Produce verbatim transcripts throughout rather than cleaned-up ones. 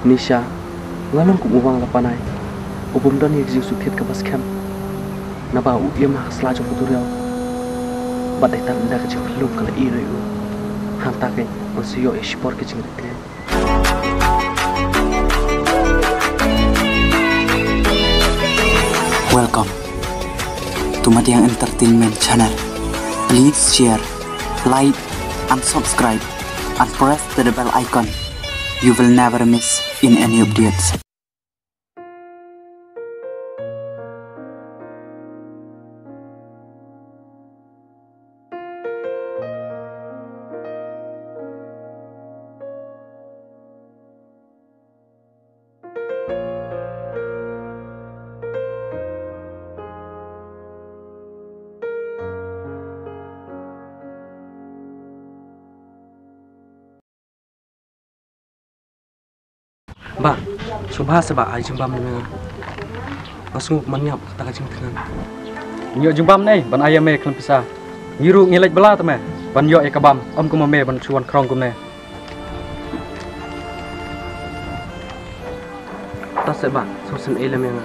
Nisha, nga long kum u wang la panai, u bym don ïa ka jingsngewthuh kaba skhem. Naba u im ha ka sla jong ka duriaw. Bad dei tang ynda ka jingpynlong ka la ïeh ïa u. Hangta keiñ un sa ïoh ïa shipor ka jingritleh. Welcome to Madiang Entertainment Channel. Please share, like, and subscribe, and press the bell icon. You will never miss in any updates. Bah, sngewbha sa bah, ai jingbam ne me nga. Nga sngew man ïap kata ka jingthngan. Ngi ïoh jingbam ne ban ai ïa me khlem pisa. Ngi ruh ngi leit bylla te me ban ïoh ïa ka bam, ym kum ma me ban shu wan khrong kumne. To seh bah, sngewsynei lem ïa nga.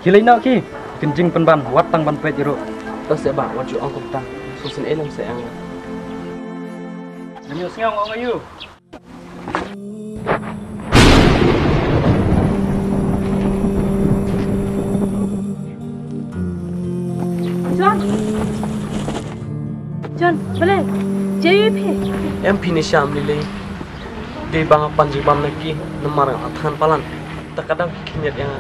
Ki leit noh ki, kin jingpynban wat tang ban peit ruh. To seh bah, wat ju ong kumta. Sngewsynei lem seh ïa nga. Ngi ïoh sngew ong aïu. John. John, balei? Jai phi? Em phi ne sham lili. Dei ba nga pan jingbam na ki, namar nga thngan palat. Ta ka dang ki khyndiat ïa nga.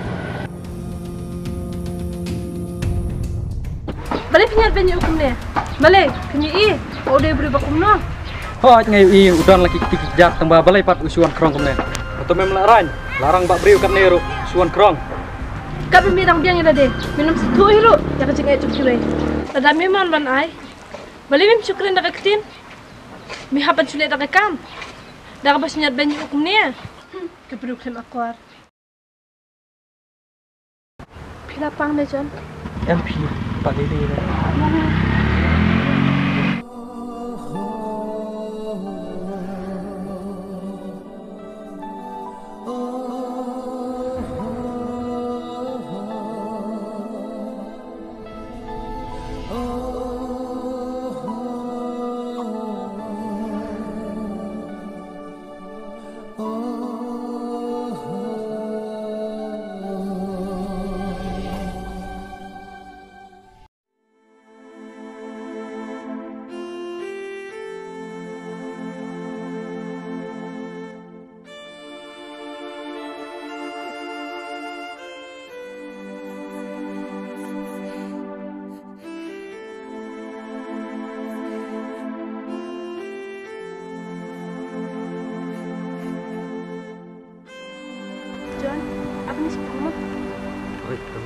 Balei phi ñiad beiñ ïa u kumne? Balei phi ñiad ïa u, u dei u briew ba kumno? Hooid nga ïohi u don la ki kti ki kjat, tang ba balei pat u shu wan khrong kumne? Hato mem lah rang, lah rang ba briew katne ruh u shu wan khrong. Katba me dang biang ïa lade, me nym sngewthuh hi ruh ïa ka jingeh jong kiwei. Lada me mon ban ai, balei mem shu kren da ka ktien? Me hap ban shu leh da ka kam. Da kaba shu ñiad beiñ ïa u kumne. Hmm, ka briew khlem akor. Phi la pang ne John? Em phi, pat dei dei re. John, ap ïa ngi shaphang mo. Oi, to.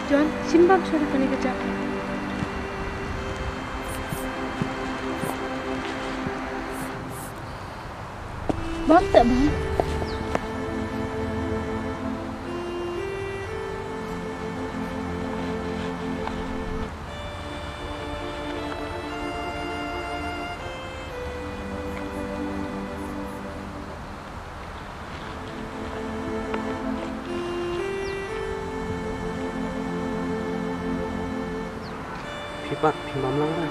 John, shim bam shuwa da kane ka jaka. Bam te bam. Phi pat, phi bam lang ba?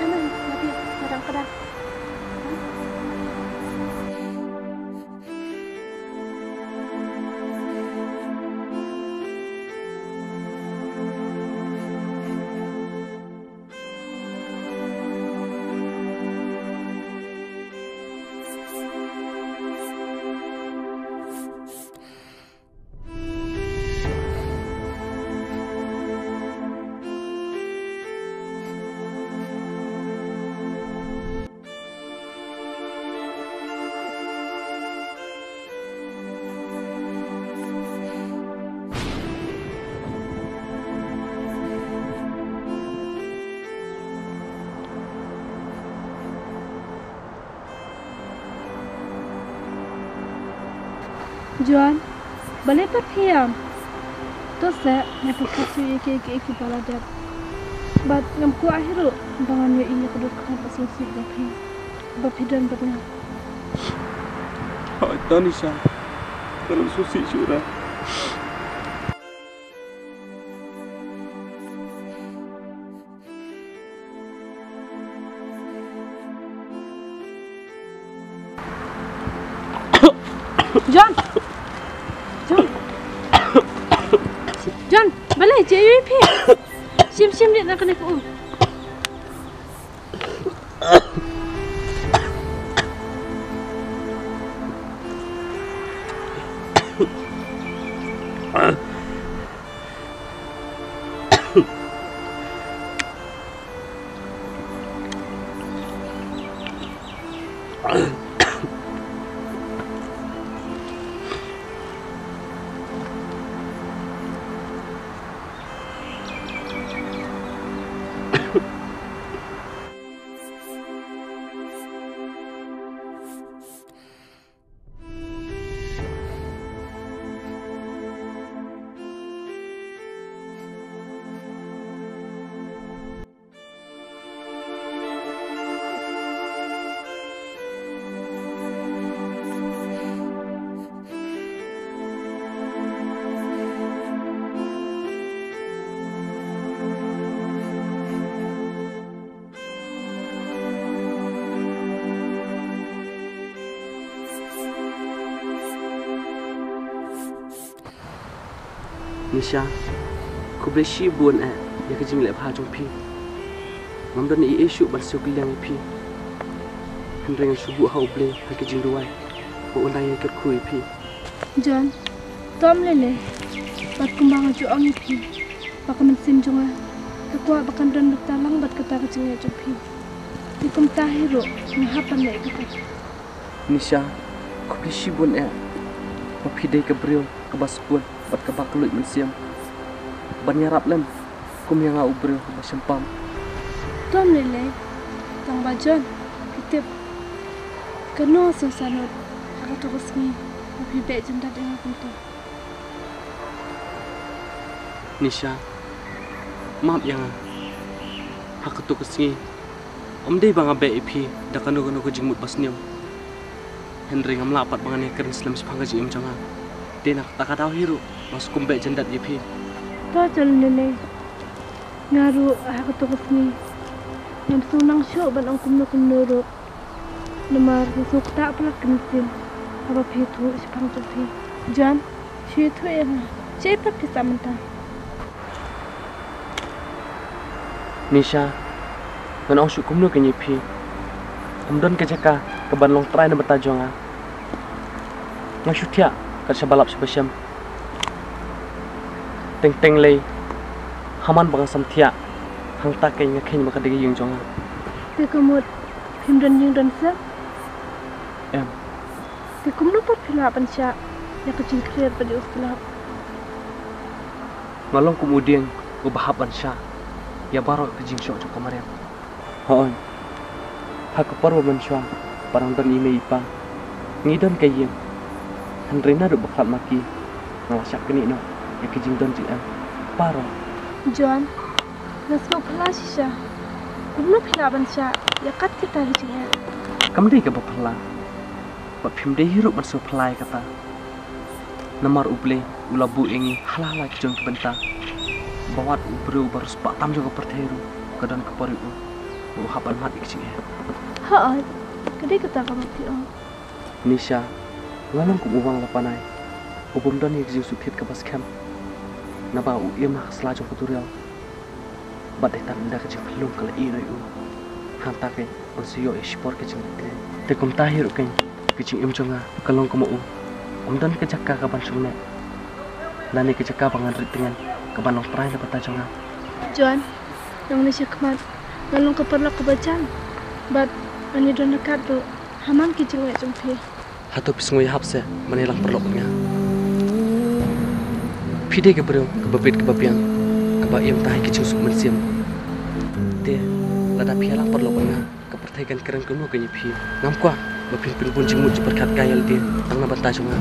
Em, em, nga phi, nga dang kdar. Joan, balei pat phi ïam? To seh, nga pyrkhat shuh ïa kiei kiei kiba la dep. Bad ngam kwah hi ruh ba ngan ïohi ïa ka dur khmat ba sngewsih ba phi, ba phi don bad nga. Hooid to Nisha, kan ym sngewsih shuh re. Joan! Joan! Joan! Balei, cheïwei phi? Shim, shim leit na kane ka um. Nisha, khublei shibun eh ïa ka jingleh bha jong phi. Ngam don ei ei shuh ban siew kylliang ïa phi. Hynrei ngan shu buh ha U Blei ha ka jingduwai ba un da ïa ka kyrkhu ïa phi. Joan, to ym lei lei. Bad kumba nga ju ong ïa phi, ba ka mynsiem jong nga ka kwah ba kan don bynta lang bad kata ka jingngeit jong phi. Te kumta hi ruh nga hap ban leh ïa kata. Nisha, khublei shibun eh ba phi dei ka briew kaba sngewbha bad kaba kylluid mynsiem ban ïarap lem kum ïa nga u briew ba shempam. To ym lei lei, tang ba Joan, phi tip kano sngewsarong ha kato ka sngi ba phi beh jyndat ïa nga kumta. Nisha, map ïa nga. Ha kato ka sngi ym dei ba nga beh ïa phi da kano kano ka jingmut ba sniew. Hynrei ngam lah pat ba ngan ïakren slem shaphang ka jingim jong nga. Te na kata ka daw hi ruh nga sngewbha beh jyndat ïa phi. To Joan, lei lei, nga ruh ha kato ka sngi ngam sngewsarong shuh ban ong kumno kumno ruh. Namar nga sngewthuh palat ka mynsiem haba phi ïathuh shaphang jong phi. Joan, shu ïathuh ïa nga, shaei pat phi sah mynta? Nisha, ngan ong shuh kumno kein ïa phi. Ym don ka jaka kaban long trai na bynta jong nga. Nga shu thiah kat shaba lap shaba shem. Teng teng lei, ha man ba nga sam thiah, hangta kein nga kheiñ ba ka dei ka ïing jong nga. Te ka mut phim don ïing don sem? Em. Te kumno pat phi lah ban shah ïa ka jingkhriat bad ïa u slap? Nga long kum u dieng uba hap ban shah ïa baroh ka jingshoh jong ka mariang. Hooid. Ha ka por ba mynshuwa ba nang don i mei i pa, ngi don ka ïing. Hynrei naduh ba khlad ma ki, nga la shah knieh noh ïa ka jingdon jingem baroh. Joan, nga sngewphylla shisha. Kumno phi lah ban shah ïa kat kita ki jingeh? Kam dei kaba phylla. Bad phim dei hi ruh ban sngewphylla ïa kata. Namar U Blei u la buh ïa ngi ha la la ki jong ki bynta ba wat u briew uba riewspah tam jong ka pyrthei ruh ka don ka por ïa u ba u hap ban mad ïa ki jingeh. Hooid, ka dei kata kaba phi ong. Nisha, nga long kum u wang la panai u bym don ïa ka jingsngewthiat kaba skhem. Naba u im ha ka sla jong ka duriaw. Bad dei tang ynda ka jingpynlong ka la ïeh noh ïa u, hangta kein un sa ïoh ïa shipor ka jingkylli. Te kumta hi ruh kein ka jingim jong nga ka long kum u. Ym don ka jaka kaban shong neh lane ka jaka ba ngan rit tngen kaban long trai na bynta jong nga. Joan, nangne shakhmat nga long ka paralok kaba jan bad ngan ïadon ryngkat ruh ha man ki jingngeit jong phi. Hato phi sngew ïahap seh ban ïalang paralok bad nga? Phi dei ka briew kaba bit kaba biang, kaba im tang ha ki jingsuk mynsiem. Te lada phi ïalang paralok bad nga, ka pyrthei kan kren kumno kein ïa phi? Ngam kwah ba phin pynbun jingmut jingpyrkhat kai ïa lade tang na bynta jong nga.